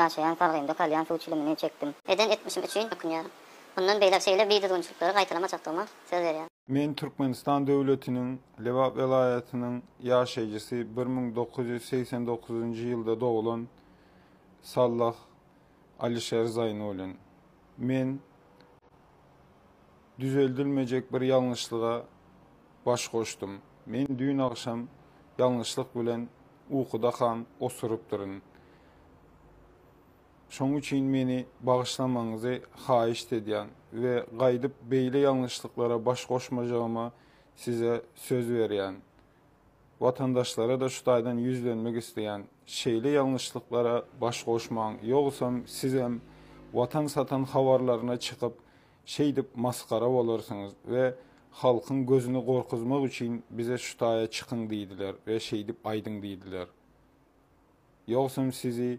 ýaşaýan salgymda kalýan suw çilimini çekdim. Eden etmişim üçin ökünýärin. Mundan beýläk şeýle bidüzgünçilikleri gaýtalamajakdygyma söz berýärin. Men Türkmenistan döwletiniň Lebap welaýatynyň ýaşaýjysy 1989-njy ýylda doglan Sallah Alişer Zaýnulin. Men düzeldilmejek bir ýalňyşlyga baş goşdum. Men düýn agşam ýalňyşlyk bilen ukudakam osurypdyryn. Şoň üçin meni bagyşlamagyňyzy haýyşt edýän we gaýdyp beýle ýalňyşlyklara baş goşmajagyma size söz berýän. Watandaşlara-da şu taýdan ýüzlenmek isleýän, şeýle ýalňyşlyklara baş goşmaň, ýogsam sizem Watan satan habarlaryna çykyp, şeýdip masgara bolarsyňyz we halkyň gözüni gorkuzmak üçin bize şu taýa çykyň diýdiler we şeýdip aýdyň diýdiler. Ýogsam sizi.